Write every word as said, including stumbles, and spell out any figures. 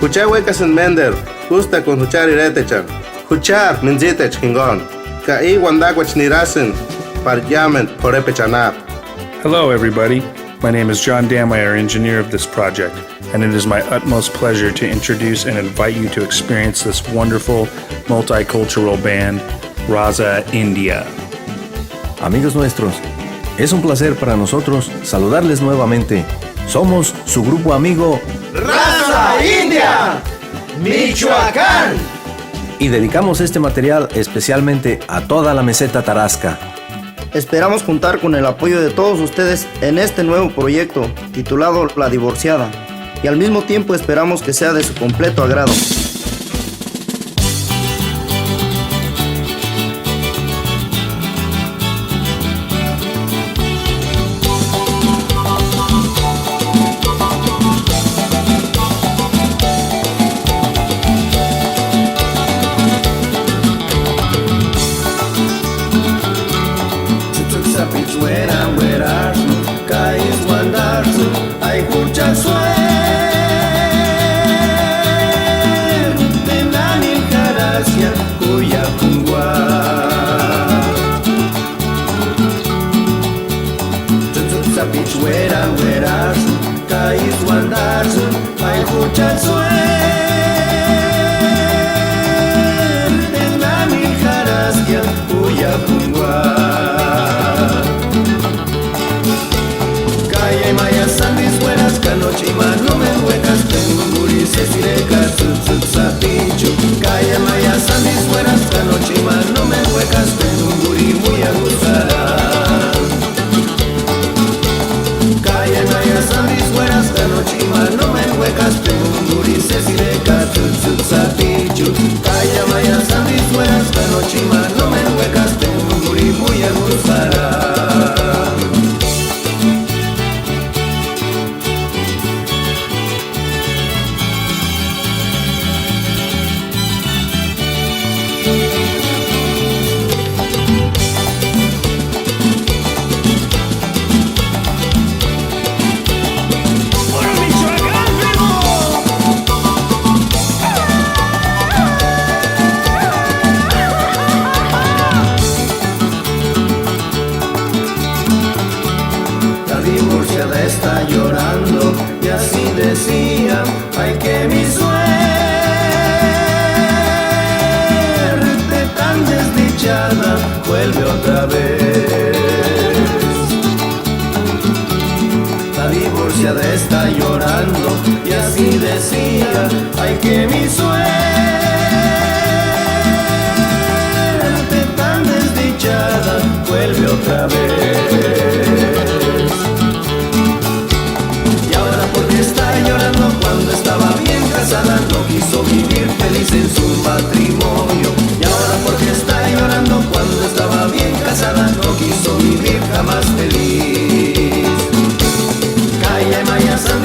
Jucha uékasïndi ménderu ústakuni juchari iretechani, juchari mintsitecha jinguni, ka íni uandakuecha nirasïndi pari iámendu p'orhepecha anapu. Hello, everybody. My name is John Damayer, engineer of this project, and it is my utmost pleasure to introduce and invite you to experience this wonderful multicultural band, Raza India. Amigos nuestros, es un placer para nosotros saludarles nuevamente. Somos su grupo amigo Raza India, Michoacán. Y dedicamos este material especialmente a toda la meseta tarasca. Esperamos contar con el apoyo de todos ustedes en este nuevo proyecto titulado La Divorciada, y al mismo tiempo esperamos que sea de su completo agrado. Tsütsüku sapichu uerani uerasïnga ka ísï uandats'ïnga: Ai jucha suerte, nani jarhaska kuia júngua. Tsütsüku sapichu uerani uerasïnga ka ísï uandats'ïnga: Ai jucha suerte, nani jarhaskia kuia júngua. Ka iámendu ma iámendu sándisï ueraska ka nóchi ma nómendu uekaska, jinguni sésireka tsütsüku sapichu. Ka iámendu ma iámendu sándisï ueraska ka nóchi ma nómendu uekaska, jinguni muiagusaraa. Ka iámendu ma iámendu sándisï ueraska ka nóchi ma nómendu uekaska, jinguni sésireka tsütsüku sapichu. Ka iámendu ma iámendu sándisï ueraska ka nóchi ma nómendu uekaska, jinguni muiagusaraa. La divorciada está llorando y así decía: Ay, que mi suerte tan desdichada vuelve otra vez. La divorciada está llorando y así decía: Ay, que mi suerte tan desdichada vuelve otra vez. Y ahora, ¿por qué está llorando? Cuando estaba bien casada, no quiso vivir feliz en su matrimonio. Y ahora, ¿por qué está llorando? Cuando estaba bien casada, no quiso vivir jamás feliz. Ka iámendu ma iámendu